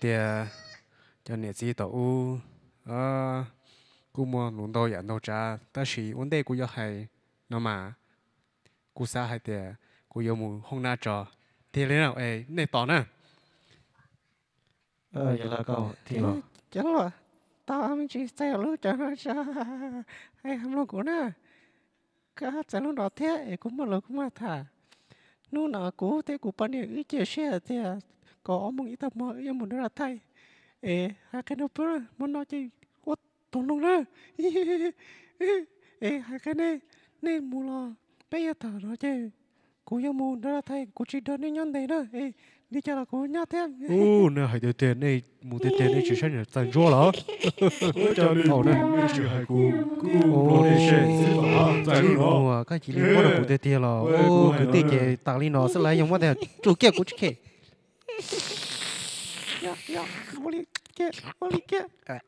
Tias cov niam txiv tom ub kuj muaj lus ntau yam ntau tsav, tab sis ua ntej kuv yuav hais no mas, kuv xav hais tias kuv yuav mus hoob nab tso. Tiag li na, nej tos na. Cov laus, tau me ntsis txais lub cov no tso, hais mloog kuv na. Koj txais lub no thiab es kuv muaj lus kuv muaj tham. Hnub no kuv thiab kuv poj niam wb cia siab hais tias kaum ob moos ib tag hmo wb yuav mus nrog Laj Thaij. Es hais qhia rau peb, hmo no ces ua tau loo na. Es hais qhia nej, nej mus los peb yuav tawm no ces kuv yuav mus nrog Laj Thaij, kuv tsis nrog nej nyob ntev na. Es li cas los kuv nyob thiab. Ub, nej hais tiag tiag, nej mus tiag tiag, nej tsis saib niam tais Ntsuab los? Thaum nej tsis hais kuv, kuv ua txais lub no, koj cia li muab rau kuv tiag tiag los? Kwv tij, ces tas li no xwb los yog muab tiag, tsum kiag kuv tsis khe. Ua li kiag.